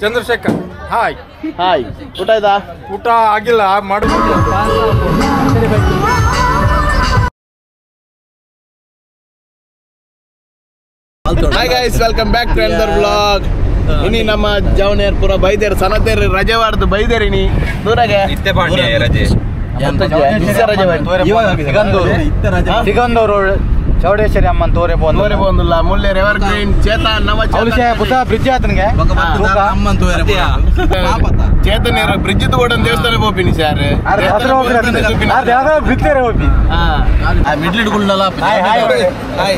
Chandrashekar hi hi. ಊಟ ಆಯ್ತಾ? ಊಟ ಆಗಿಲ್ಲ, ಮಾಡು. Hi guys, welcome back to another vlog. ಇನಿ ನಮ್ಮ ಜವನೇರ್ ಪುರ ಬೈದೇರ್ ಸನತೇರ್ ರಜೆ ವಾರ್ದು ಬೈದೇರ್ ಇನಿ ದೂರಗೆ ಇತ್ತೆ ಪಾಂಡ್ಯ ರಜೆ ಸಿಗಂದೂರು ಚೌಡೇಶ್ವರಿ ಅಮ್ಮನ್ ತೋರೆ ತೋರೆ ಬಂದಿಲ್ಲ ಮುಲ್ಲೇರ್ ಎವರ್ ಗ್ರೀನ್ ಚೇತನ್ ನವ ಪುಸ ಬ್ರಿಡ್ಜ್ ಆತನಿಗೆ ಅಮ್ಮನ್ ತೋರೆ ಚೇತನ್ ಬ್ರಿಡ್ಜ್ ತೋಡನ್ ದೇವಸ್ಥಾನ ಹೋಪಿನಿ ಸರ್ ಬ್ರಿಡ್ಜ್ ಹೋಪಿ ಮಿಡ್ಲ್ ಇಡ್ಕೊಳ್ಳಲ್ಲ. ಹಾಯ್ ಹಾಯ್ ಹಾಯ್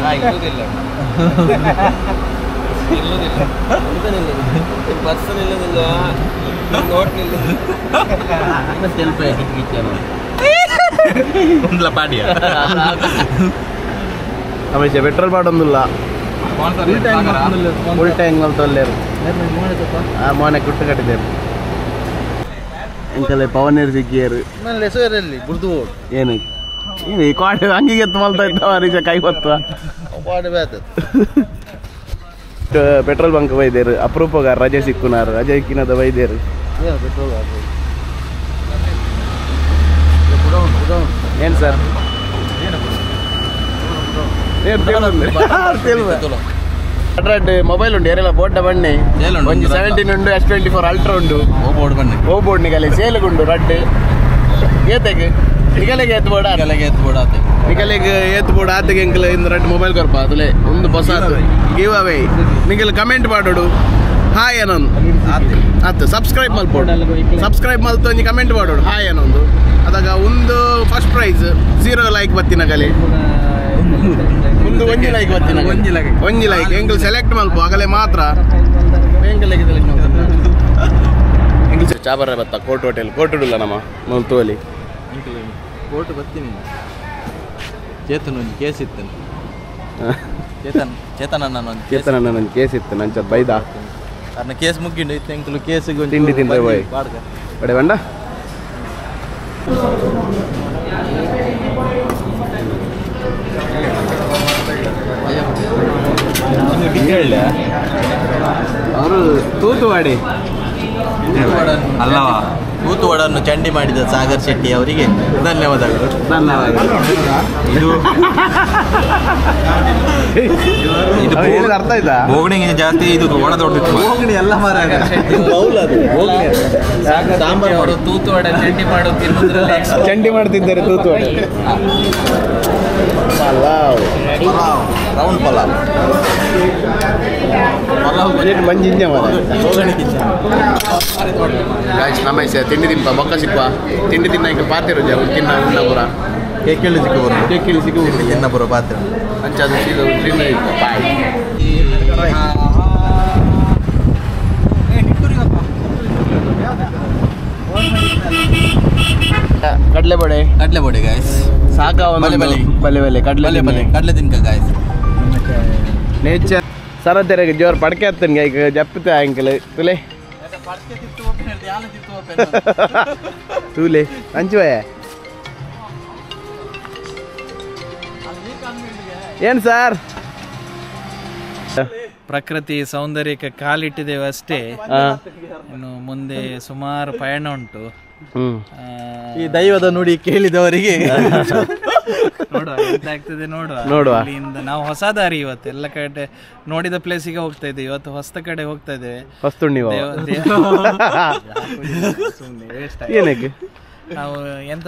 ಅಮೇಶ ಪೆಟ್ರೋಲ್ ಪಾಡೊಂದಿಲ್ಲ ಫುಲ್ ಟ್ಯಾಂಕ್ ಮಲ್ತೊಲ್ಲೇರು ಆ ಮೋನೆ ಕುಟ್ಟು ಕಟ್ಟಿದ್ದೇರು ಎಂಕಲೆ ಪವನೇರು ಸಿಕ್ಕಿಯರು ಏನು ಏನು ಈ ಕಾಡು ಅಂಗಿಗೆ ಎತ್ತು ಮಲ್ತಾ ಇದ್ದಾವ ರೀಚ ಕೈ ಹೊತ್ತು ಪೆಟ್ರೋಲ್ ಬಂಕ್ ಬೈದೇರು ಅಪರೂಪಗಾರ ರಜೆ ಸಿಕ್ಕುನಾರು ರಜೆ ಸಿಕ್ಕಿನದ ಬೈದೇರು. ಏನು ಸರ್ ಮೊಬೈಲ್ ಉಂಡು ಏರೆಲ್ಲ ಬೋರ್ಡ್ ಬಣ್ಣೆ ಒಂಜಿ 17 ಉಂಡು S24 ultra ಉಂಡು ಓ ಬೋರ್ಡ್ ನಿಗಲೆ ಸೇಲುಗುಂಡು ರಡ್ಡ್ ಏತೆಗೆ ನಿಗಲೆಗೆ ಏತ್ ಬೋರ್ಡ್ ನಿಗಲೆಗೆ ಏತ್ ಬೋರ್ಡ್ ಆತೆಗೆ ಎಂಕಲ್ ಇಂದು ರಡ್ಡ್ ಮೊಬೈಲ್ ಕೊರ್ಪ ಅದುಲೆ ಒಂದು ಹೊಸ ಗಿವ್ ಅವೇ ನಿಗಲ್ ಕಮೆಂಟ್ ಮಾಡೋಡು ಹಾಯ್ ಅನ್ನೊಂದು ಆತು ಸಬ್ಸ್ಕ್ರೈಬ್ ಮಲ್ಪೋಡು ಸಬ್ಸ್ಕ್ರೈಬ್ ಮಲ್ತು ಒಂಜಿ ಕಮೆಂಟ್ ಮಾಡೋಡು ಹಾಯ್ ಅನ್ನೊಂದು ಅದಾಗ ಒಂದು ಫಸ್ಟ್ ಪ್ರೈಸ್ 0 ಲೈಕ್ ಬತ್ತಿನ ಗಲೆ ಒಂದು ಒಂಜಿ ಲೈಕ್ ಬತ್ತಿನ ಒಂಜಿ ಲೈಕ್ ಎಂಕಲ್ ಸೆಲೆಕ್ಟ್ ಮಲ್ಪು ಆಗಲೇ ಮಾತ್ರ ಎಂಕಲ್ ಸೆಲೆಕ್ಟ್ ಎಂಕಲ್ ಚಾಬರ ಬತ್ತ ಕೋರ್ಟ್ ಹೋಟೆಲ್ ಕೋರ್ಟ್ ಉಡುಲ್ಲ ನಮ್ಮ ಮಲ್ತೋಲಿ ಕೋರ್ಟ್ ಬತ್ತೀನಿ ಚೇತನ್ ಒಂದು ಕೇಸ್ ಇತ್ತು ಚೇತನ್ ಚೇತನ್ ಅಣ್ಣ ಚೇತನ್ ಅಣ್ಣ ಕೇಸ್ ಇತ್ತು ನಂಚ ಬೈದ ಅನ್ನ ಕೇಸ್ ಮುಗ್ಗಿಂಡು ಇತ್ತು ಎಂಕಲು ಕೇಸಿಗೆ ತಿಂಡಿ ತಿಂದ್ರೆ ಹೋಯ್ ಬಡೆ ಬಂಡ ಅವರು ತೂತುವಾಡಿ ಅಲ್ಲ ತೂತುವಾಡನ್ನು ಚಂಡಿ ಮಾಡಿದ ಸಾಗರ್ ಶೆಟ್ಟಿ ಅವರಿಗೆ ಧನ್ಯವಾದಗಳು. ಧನ್ಯವಾದಗಳು. ಇದು ಇದು ಅರ್ಥ ಆಯ್ತಾ? ಬೋಗಣಿಗೆ ಜಾಸ್ತಿ ಇದು ಒಣ ದೊಡ್ಡದಿತ್ತು ಬೋಗಣಿ ಎಲ್ಲ ಮಾರ ಸಾಂಬಾರ್ ಅವರು ತೂತುವಾಡ ಚಂಡಿ ಮಾಡುತ್ತಿದ್ದರೆ ಚಂಡಿ ಮಾಡ್ತಿದ್ದಾರೆ ತೂತುವಾಡ ಪಲಾವ್ ರೌಂಡ್ ಪಲಾವ್ ಮಂಜಿಂಜ ಗಾಯ್ಸ್ ನಮ್ಮ ತಿಂಡಿ ತಿನ್ಪ ಬೊಕ್ಕ ಸಿಕ್ಕ ತಿಂಡಿ ತಿನ್ನ ಈಗ ಪಾತಿರು ತಿನ್ನ ಉಣ್ಣಪುರ ಕೇಳಿ ಸಿಕ್ಕ ಕೇಳಿ ಸಿಕ್ಕ ತಿನ್ನಪುರ ಪಾತ್ರ ಅಂಚಾದ ತಿಂಡಿ ಬಾಯ್. ಕಡಲೆಬಡೆ ಕಡಲೆಬಡೆ ಗಾಯ್ಸ್ ಸಾಕ ಬಲೆ ಬಲೆ ಬಲೆ ಬಲೆ ಕಡಲೆ ಬಲೆ ಬಲೆ ಕಡಲೆ ತಿನ್ಕ ಗಾಯ್ಸ್. ನೇಚರ್ ಸರತೆರೆಗೆ ಜೋರು ಪಡ್ಕೆ ಹತ್ತನ್ಗೆ ಈಗ ಜಪ್ಪಿತೆ ಅಂಕಲ್ ತುಲೆ ತೂಲೆ ಅಂಚುವಯ ಏನು ಸರ್? ಪ್ರಕೃತಿ ಸೌಂದರ್ಯಕ್ಕೆ ಕಾಲಿಟ್ಟಿದ್ದೇವೆ ಅಷ್ಟೇ, ಇನ್ನು ಮುಂದೆ ಸುಮಾರು ಪಯಣ ಉಂಟು. ಈ ದೈವದ ನುಡಿ ಕೇಳಿದವರಿಗೆ ನೋಡುವ ಎಂತ ಆಗ್ತದೆ ನೋಡುವ ನೋಡುವ. ಇಲ್ಲಿಂದ ನಾವು ಹೊಸ ದಾರಿ ಇವತ್ತು ಎಲ್ಲ ಕಡೆ ನೋಡಿದ ಪ್ಲೇಸಿಗೆ ಹೋಗ್ತಾ ಇದ್ದೇವೆ, ಇವತ್ತು ಹೊಸ ಕಡೆ ಹೋಗ್ತಾ ಇದ್ದೇವೆ. ನಾವು ಎಂತ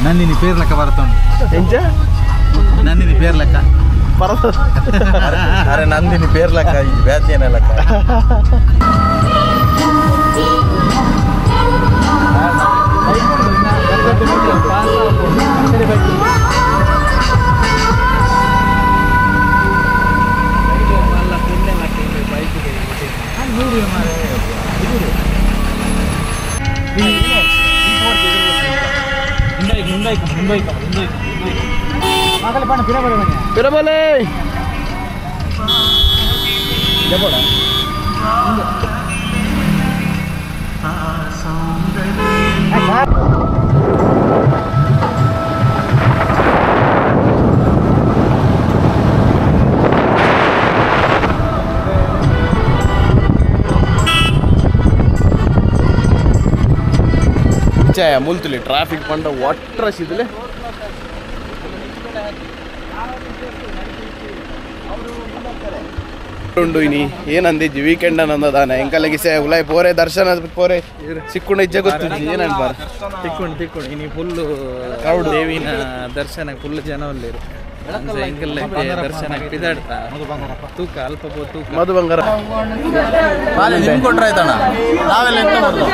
ನಂದಿನಿ ಪೇರ್ಲಕ್ಕ ಬರ್ತುಂಡು ಎಂಚ ನಂದಿನಿ ಪೇರ್ಲಕ್ಕ ಅರೆ ನಂದಿನಿ ಪೇರ್ಲಕ್ಕ ಈ ಬ್ಯಾಚೇನಲಕ್ಕ ಪಿರಬಲೆ ಅಂಚಾಯ ಮುಲ್ತುಲಿ ಟ್ರಾಫಿಕ್ ಪಂಡ ವಾಟರ್ ರಶ್ ಇದ್ಲೆ ಉಂಡು ಇನಿ ಏನಂದಿಜ್ಜಿ ವೀಕೆಂಡ್ ಅನ್ನೋದಾನೆ ಎಂಕಲೆಗೆ ಸೇ ಉಲಾಯ್ ಪೋರೆ ದರ್ಶನ ಪೋರೆ ಸಿಕ್ಕುಂಡ ಇಜ್ಜೆ ಗೊತ್ತಿಜ್ಜಿ ಏನನ್ ಬಾರ ತಿಕ್ಕೊಂಡು ತಿಕ್ಕೊಂಡು ಇನಿ ಫುಲ್ ಕ್ರೌಡ್ ದೇವಿನ ದರ್ಶನ ಫುಲ್ ಜನ ಉಲ್ಲೇರು ದರ್ಶನ ಪಿದಾಡ್ತಾ ತೂಕ ಅಲ್ಪ ತೂಕ ಮಧು ಬಂಗಾರ ನಿಮ್ ಕೊಟ್ರೆ ಆಯ್ತಣ್ಣ ನಾವೆಲ್ಲ ಎಂತ ಮಾಡುದು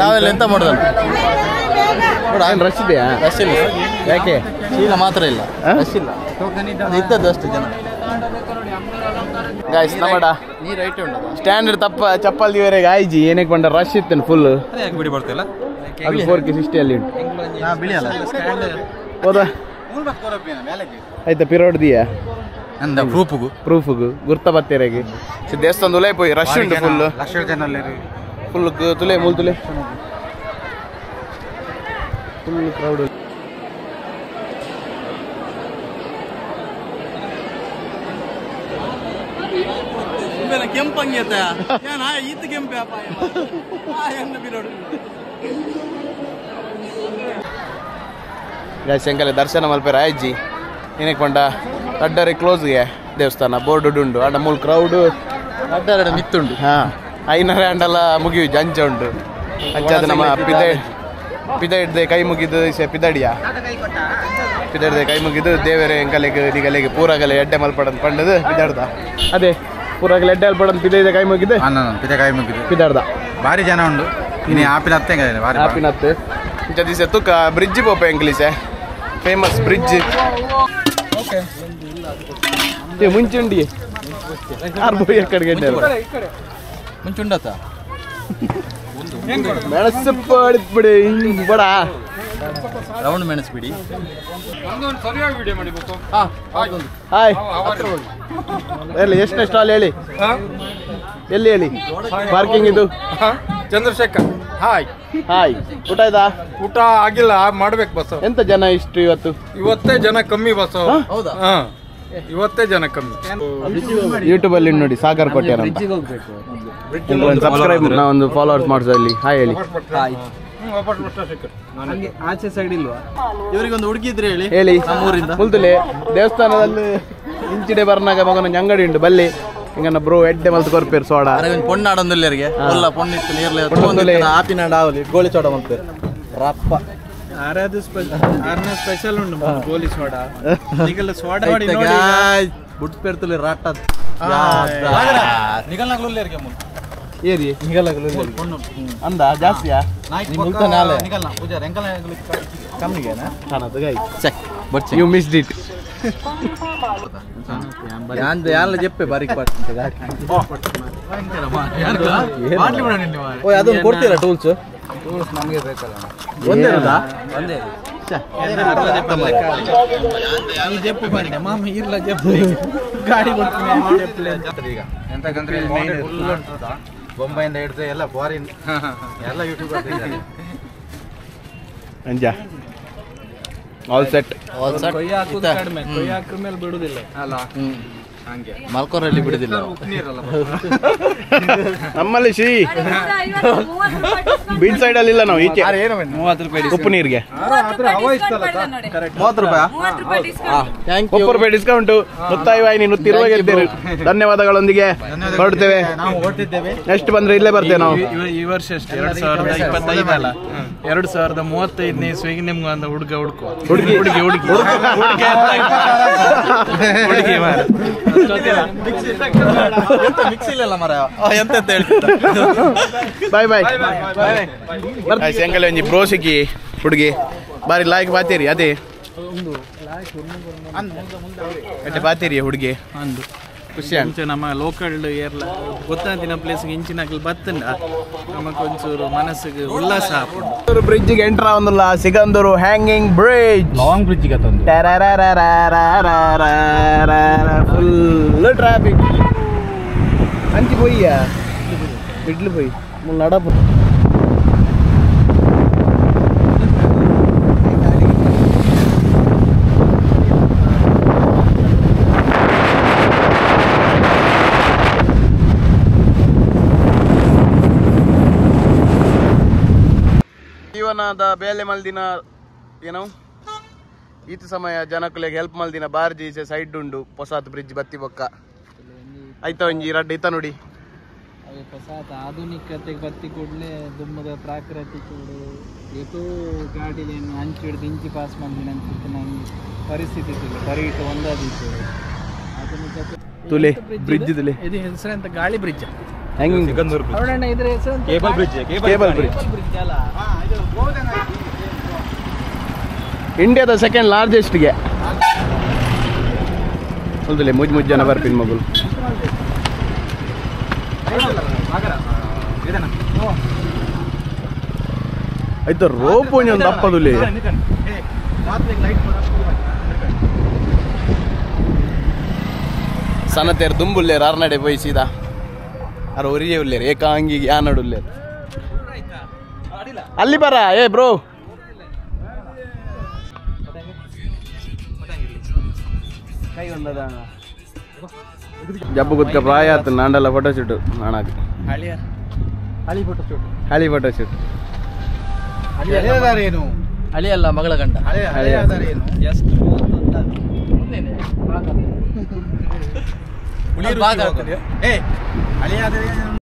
ನಾವೆಲ್ಲ ಎಂತ ಮಾಡುದು ರಶ್ ಇದೆಯಾ ರಶ್ ಇಲ್ಲ ಯಾಕೆ ಚೀಲ ಮಾತ್ರ ಇಲ್ಲ ರಶ್ ಇಲ್ಲ ಇದ್ದದ್ದು ಅಷ್ಟು ಜನ ಗಾಯ್ಸ್ ನಮ್ಮಡ ನೀರು ಐಟೆ ಉಂಟು ಸ್ಟ್ಯಾಂಡರ್ಡ್ ತಪ್ಪ ಚಪ್ಪಲ್ ದಿವರೆಗೆ ಆಯ್ಜಿ ಏನಕ್ಕೆ ಬಂಡ ರಶ್ ಇತ್ತು ಫುಲ್ ಬಿಡಿ ಬರ್ತಿಲ್ಲ ಅದು 4K60 ಅಲ್ಲಿ ಉಂಟು ಹೋದ ಆಯ್ತಾ ಪಿರೋಡ್ದಿಯಾ ಅಂದ ಪ್ರೂಫ್ಗು ಪ್ರೂಫ್ಗು ಗುರ್ತ ಬತ್ತೆರೆಗೆ ದೇವಸ್ಥಾನ ಉಲೈ ಪೋಯಿ ರಶ್ ಉಂಟು ಫುಲ್ ಲಕ್ಷ ಜನ ಫುಲ್ ತುಲೆ ಮೂಲ್ ತುಲೆ ಫುಲ್ ಕ್ರೌಡ್ ಕೆಂಪಂಗಿ ಈತ ಕೆಂಪೆ ಶಂಕರ ದರ್ಶನ ಮಲ್ಪೆರ ಆಯ್ಜಿ ಏನಕ್ಕೆ ಪಂಡ ಅಡ್ಡರೆ ಕ್ಲೋಸ್ಗೆ ದೇವಸ್ಥಾನ ಬೋರ್ಡ್ ಉಂಡು ಅಡ್ಡ ಮೂಲ್ ಕ್ರೌಡ್ ಅಡ್ಡರೆ ಮಿತ್ತುಂಡು ಹಾಂ ಐನರೆ ಅಂಡಲ್ಲ ಮುಗಿಯು ಅಂಚ ಉಂಟು ಅಂಚಾದ ನಮ್ಮ ಪಿದ ಪಿದ ಹಿಡ್ದೆ ಕೈ ಮುಗಿದು ಪಿದಡಿಯ ಪಿದಡ್ದೆ ಕೈ ಮುಗಿದು ದೇವರೇ ಎಂಕಲೆಗೆ ನಿಗಲೆಗೆ ಪೂರಗಲೆ ಎಡ್ಡೆ ಮಲ್ಪಡಂತ ಪಂಡದು ಪಿದಾಡ್ದ ಅದೇ ಪೂರಗಲೆ ಎಡ್ಡೆ ಮಲ್ಪಡಂತ ಪಿದ ಇದೆ ಕೈ ಮುಗಿದು ಪಿದ ಕೈ ಮುಗಿದು ಪಿದಾಡ್ದ ಭಾರಿ ಜನ ಉಂಡು ಇನ್ನು ಆಪಿನ ಹತ್ತೆ ಆಪಿನ ಹತ್ತು ಇಂಚ ದಿವಸ ತುಕ್ಕ ಬ್ರಿಡ್ಜ್ ಪೋಪ ಎಂಕ್ಲೀಸೆ ಫೇಮಸ್ ಬ್ರಿಡ್ಜ್ ಮುಂಚೆ ಉಂಡಿ ಆರು ಬೋಯ್ ಕಡೆಗೆ ಮುಂಚೆ ಉಂಡತ್ತ ಮೆಣಸು ಬಿಡಿ ಬಡ ರೌಂಡ್ ಮೆಣಸು ಬಿಡಿ ಹಾಯ್ ಎಲ್ಲಿ ಎಷ್ಟನೇ ಸ್ಟಾಲ್ ಹೇಳಿ ಎಲ್ಲಿ ಹೇಳಿ ಪಾರ್ಕಿಂಗ್ ಇದು ಚಂದ್ರಶೇಖರ್ ಹಾಯ್ ಹಾಯ್ ಊಟ ಆಯ್ತಾ ಊಟ ಆಗಿಲ್ಲ ಮಾಡ್ಬೇಕು ಬಸ್ ಎಂತ ಜನ ಇಷ್ಟು ಇವತ್ತು ಇವತ್ತೇ ಜನ ಕಮ್ಮಿ ಬಸ್ ಹೌದಾ ಹಾ ಇವತ್ತೇ ಜನ ಕಮ್ಮಿ ಯೂಟ್ಯೂಬ್ ಅಲ್ಲಿ ನೋಡಿ ಸಾಗರ್ ಕೋಟೆ ಅಂತ ಸಬ್ಸ್ಕ್ರೈಬ್ ನಾವೊಂದು ಫಾಲೋವರ್ಸ್ ಮಾಡಿಸೋ ಅಲ್ಲಿ ಹಾಯ್ ಹೇಳಿ ಆಚೆ ಸೈಡ್ ಇಲ್ವಾ ಇವರಿಗೊಂದು ಹುಡುಗಿ ಇದ್ರೆ ಹೇಳಿ ಹೇಳಿ ನಮ್ಮೂರಿಂದ ಮುಲ್ತುಲೆ ದೇವಸ್ಥಾನದಲ್ಲಿ ಇಂಚಿಡೆ ಬರ್ನಾಗ ಮಗನ ಅಂಗಡಿ ಉಂಟು ಬಲ್ಲಿ ಹಿಂಗನ್ನ ಬ್ರೋ ಎಡ್ಡೆ ಮಲ್ತು ಕೊರ್ಪೇರು ಸೋಡಾ ಪೊಣ್ಣಾಡೊಂದುಲ್ಲೆರಿಗೆ ಒಲ್ಲ ಪೊಣ್ಣಿತ್ತು ನೀರ್ಲೆ ಆಪಿನ ಆವಲಿ ಗೋಳಿ ಸೋಡಾ ಮಲ್ಪೇರು ರಪ್ಪ ಆರಾದು ಆರನೇ ಸ್ಪೆಷಲ್ ಉಂಟು ಗೋಲಿ ಸೋಡಾ ಈಗೆಲ್ಲ ಸೋಡಾ ಮಾಡಿ ನೋಡಿ ಬುಟ್ ಪೇರ್ತುಲೆ ರಾಟ ಏರಿ ಅಂದ ಜಾಸ್ತಿಯಾ you missed it ಯಾನ್ಲ ಜೆಪ್ಪೆ ಬಾರಿಕ್ ಪಾಟ್ ಓ ಅದೊಂದು ಕೊಡ್ತೀರಾ ಟೂಲ್ಸ್ ಟೂಲ್ಸ್ ನಮಗೆ ಬೇಕಲ್ಲ ಒಂದೇ ಇರೋದಾ ಒಂದೇ ಜೆಪ್ಪು ಬನ್ನಿ ಮಾಮ ಇರ್ಲ ಜೆಪ್ಪು ಗಾಡಿ ಕೊಡ್ತೀನಿ ಈಗ ಎಂತಕಂದ್ರೆ ಬೊಂಬೈಯಿಂದ ಹಿಡಿದು ಎಲ್ಲ ಫಾರಿನ್ ಎಲ್ಲ ಯೂಟ್ಯೂಬರ್ ಇದ್ದಾರೆ ಅಂಜ all set all set ಕೊಯ್ಯ ಹಾಕುದು ಕಡಿಮೆ ಕೊಯ್ಯ ಹಾಕಿದ ಮೇಲೆ ಬಿಡುದಿಲ್ಲ ಅಲ್ಲ ಹಂಗೆ ಮಲ್ಕೋರಲ್ಲಿ ಬಿಡುದಿಲ್ಲ ನಮ್ಮಲ್ಲಿ ಶ್ರೀ ಬೀಚ್ ಸೈಡ್ ಅಲ್ಲಿ ಇಲ್ಲ ನಾವು ಈಚೆ 30 ರೂಪಾಯಿ ಉಪ್ಪು ನೀರಿಗೆ 30 ರೂಪಾಯಿ thank you 30 ರೂಪಾಯಿ ಡಿಸ್ಕೌಂಟ್ ಮುತ್ತಾಯಿವಾಯಿನಿ ನುತ್ತಿರುವಾಗ ಧನ್ಯವಾದಗಳೊಂದಿಗೆ ಹೊರಡ್ತೇವೆ. ನಾವು ಹೊರಟಿದ್ದೇವೆ. ನೆಕ್ಸ್ಟ್ ಬಂದ್ರೆ ಇಲ್ಲೇ ಬರ್ತೇವೆ ನಾವು. ಈ ವರ್ಷ ಅಷ್ಟೇ 2025 ಅಲ್ಲ 2035ನೇ ಇಸ್ವಿಗೆ ನಿಮ್ಗೆ ಒಂದು ಹುಡುಗ ಹುಡುಕುವ ಹುಡುಗಿ ಹುಡುಗಿ ಹುಡುಗಿ ಹುಡುಗಿ ಮಿಕ್ಸ್ ಇಲ್ಲ ಮರ ಎಂತ ಅಂತ ಹೇಳ್ತಿದ್ದ. ಬಾಯ್ ಬಾಯ್ ಸಾಯಂಕಾಲ ಒಂಜಿ ಬ್ರೋ ಸಿಕ್ಕಿ ಹುಡುಗಿ ಬಾರಿ ಲಾಯ್ಕ್ ಬಾತೀರಿ ಅದೇ ಅಡ್ಡೆ ಬಾತೀರಿ ಹುಡುಗಿ ಅಂದು ಖುಷಿ ಮುಂಚೆ ನಮ್ಮ ಲೋಕಲ್ ಏರ್ಲ ಗೊತ್ತಾದಿನ ಪ್ಲೇಸ್ಗೆ ಇಂಚಿನಾಗಲಿ ಬತ್ತಂಡ ನಮಕ್ ಒಂಚೂರು ಮನಸ್ಸಿಗೆ ಉಲ್ಲಾಸ ಆಪುಂಡು. ಬ್ರಿಡ್ಜ್ಗೆ ಎಂಟರ್ ಆವೊಂದುಲ್ಲ Sigandur hanging bridge long bridge ತಂದು ಫುಲ್ ಟ್ರಾಫಿಕ್ ಅಂಚಿ ಪೋಯ್ಯ ಬಿಡ್ಲು ಪೋಯ್ ಮುಲ್ ನಡಪು ಜೀವನದ ಬೇಲೆ ಮಲ್ದಿನ ಏನೋ ಈತ ಸಮಯ ಜನಕುಲೆಗ್ ಹೆಲ್ಪ್ ಮಲ್ದಿನ ಬಾರ್ಜಿ ಈಚೆ ಸೈಡ್ ಉಂಡು ಹೊಸಾತ್ ಬ್ರಿಡ್ಜ್ ಬತ್ತಿ ಬೊಕ್ಕ ಆಯ್ತಾ ಒಂಜಿ ರಡ್ಡ್ ಇತ್ತ ನೋಡಿ ಅವೆ ಹೊಸಾತ್ ಆಧುನಿಕತೆಗೆ ಬತ್ತಿ ಕೂಡಲೇ ದುಮ್ಮದ ಪ್ರಾಕೃತಿಕ ಏತೋ ಗಾಡಿಲೇನು ಅಂಚು ಹಿಡ್ದು ಇಂಚಿ ಪಾಸ್ ಮಂದಿನ ಅನ್ಸುತ್ತೆ ನಂಗೆ ಪರಿಸ್ಥಿತಿ ಇಲ್ಲ ಬರೀಟು ಒಂದಾದಿತ್ತು ಆಧುನಿಕತೆ ತುಲೆ ಬ್ರಿಡ್ಜ್ ತುಲೆ ಇದು ಹೆಸರು ಅಂತ ಗಾಳಿ ಬ್ರಿಡ್ಜ್ ಹ್ಯಾಂಗಿಂಗ್ ನೋಡೋಣ ಇದ್ರ ಹೆಸರು ಅಂತ cable bridge cable bridge bridge ಅಲ್ಲ ಇಂಡಿಯಾದ ಸೆಕೆಂಡ್ ಲಾರ್ಜೆಸ್ಟ್ಗೆ ಹೌದಲ್ಲೇ ಮುಜ್ ಮುಜ್ ಜನ ಬರ್ಪಿನ ಮಗುಲು ಆಯ್ತು ರೋಪ್ ಒಂಜಿ ಒಂದು ಅಪ್ಪದುಲೆ ಸನತೇರ್ ದುಂಬುಲ್ಲೇರ್ ಅರ್ನಡೆ ಪೋಯಿ ಸೀದಾ ಅರ ಒರಿಯೇ ಉಲ್ಲೇರ್ ಏಕಾಂಗಿ ಯಾನಡುಲ್ಲೇರ್ ಅಲ್ಲಿ ಬರ ಏ ಬ್ರೋ ಜಬ್ಬು ಕುತ್ಕ ಪ್ರಾಯ ಆತು ನಾಂಡಲ್ಲ ಫೋಟೋ ಶೂಟ್ ನಾಣಾಕ ಹಳಿ ಫೋಟೋ ಶೂಟ್ ಹಳಿ ಫೋಟೋ ಶೂಟ್ ಹಳೆಯದಾರೇನು ಹಳಿಯಲ್ಲ ಮಗಳ ಗಂಡ ಹಳೆಯದಾರೇನು ಎಷ್ಟು ಏ ಹಳೆಯದಾರೇನು.